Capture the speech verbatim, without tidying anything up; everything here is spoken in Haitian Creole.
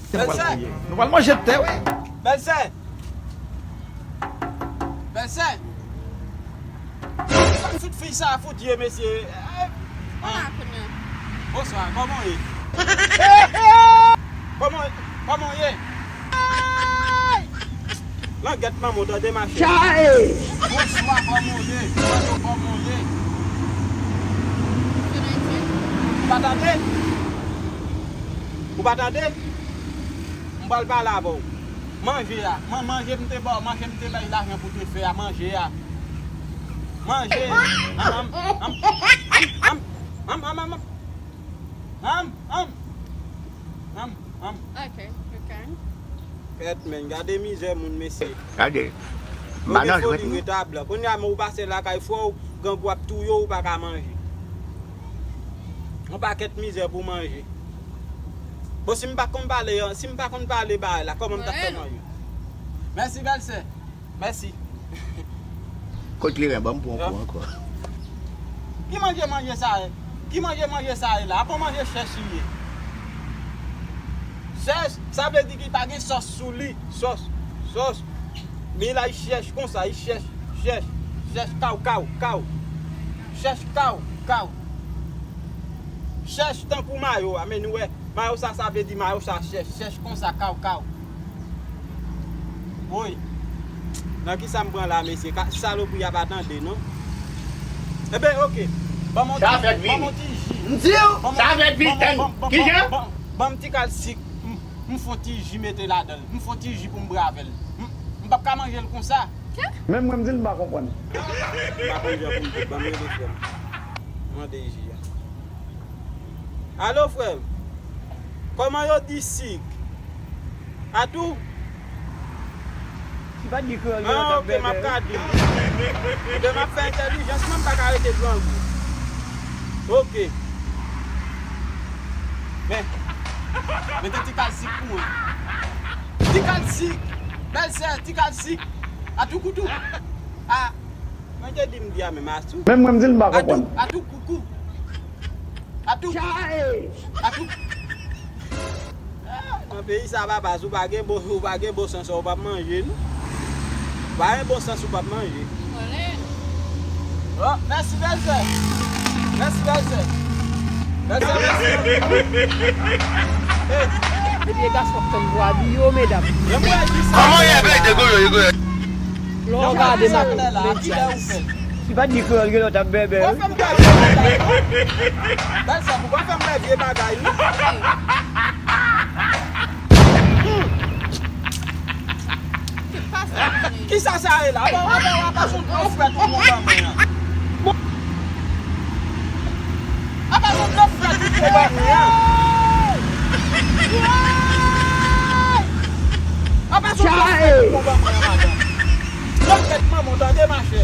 Nou pral Bèlsè! Touye. Nou pral manje tè, wi. Bèlsè! Bèlsè! Sa fout fi sa fout ye, mesye. Kòman kounye a? Bonswa, kòman w ye? Kòman, kòman w ye? Langèt manman w tande, machè. Bonswa, kòman w ye? Mwen yo, kòman w ye? Ou pa tande? Ou pa tande? M pral pale avè w. Manje a. Man, manje m te ba w, manje m te bay lajan pou te fè a, manje a. Manje. Am, am, am, am, am, am, am, am. Am, am, am. Am, am. Ok, ok. Kèt, men, gade mizè moun, mesye. Gade. Yo gen foli retablan. Kounye a, men ou pase lakay frè w, grangou ap touye w, ou pa ka manje. Yon pakèt mizè pou manje. Bon, si m pa konn pale, si m pa konn pale bagay la, kòman m t ap fè manje? Mèsi, bèlsè. Mèsi. Kot kleren, ban m pran yon kou ankò. Ki manje, manje sa ye? Ki manje, manje sa ye la? Apa manje chèch li ye? Chèch, sa vle di ki pa gen sòs sou li. Sòs, sòs. Men la, li chèch konsa, li chèch, chèch, chèch, kaw, kaw, kaw. Chèch, kaw, kaw. Chèch tankou mayo a, men nou wè, mayo sa, sa vle di mayo sa chèch, chèch konsa, kaw, kaw. Woy. Nan ki sa m pran la, mesye? Ka, salopri a pa tande, non? Enben, oke. Ban m yon ti, ban m yon ti ji. M di w, sa fèt vit, tande. Ban m ti kal sik. M, m fè yon ti ji mete ladan l. M fè yon ti ji pou m bwè avè l. M, m p ap ka manje l konsa. Menm mwen, m di l m pa konprann. M pa konn jan pou m di l. Ban m rele frè m. Mande ji a. Alo, frè m. Kòman yo di sik? Atou? Si pa di kreyòl, yo t ap bèbè. Ah, ok, m ap ka di l. Ebyen, m ap fè entèlijans, mwen, m pa ka rete grangou. Ok. Men, mete ti kal sik pou mwen. Ti kal sik. Bèlsè, ti kal sik. Atou koutou. Ah. Mwen te di m di a menm, atou. Menm mwen, m di l m pa konprann. Atou, atou koukou. Atou. Atou. Ah, nan peyi sa, papa, si w pa gen bon, ou pa gen bon sans, ou p ap manje, non. Ou pa gen bon sans, ou p ap manje. Oh, mèsi, bèlsè. Mèsi, bèlsè. Bèlsè, mèsi. Hey. Epi e gason k tann pou abiye w, medam. Kòman w ye, bèy, degoyo, degoyo? Lè w gade m ap medya. Si pa t di kreyòl, gen lè w t ap bèbè, wi. Bèlsè, poukwa fè m wè vye bagay, wi? Kisa sa ye la? Apa, apa, apa, son dlo frèt ou pran ban mwen an? Apa son dlo frèt ou pran ban mwen an? Apa son dlo frèt ou pran ban mwen an, madanm? Langèt manman w tande, machè.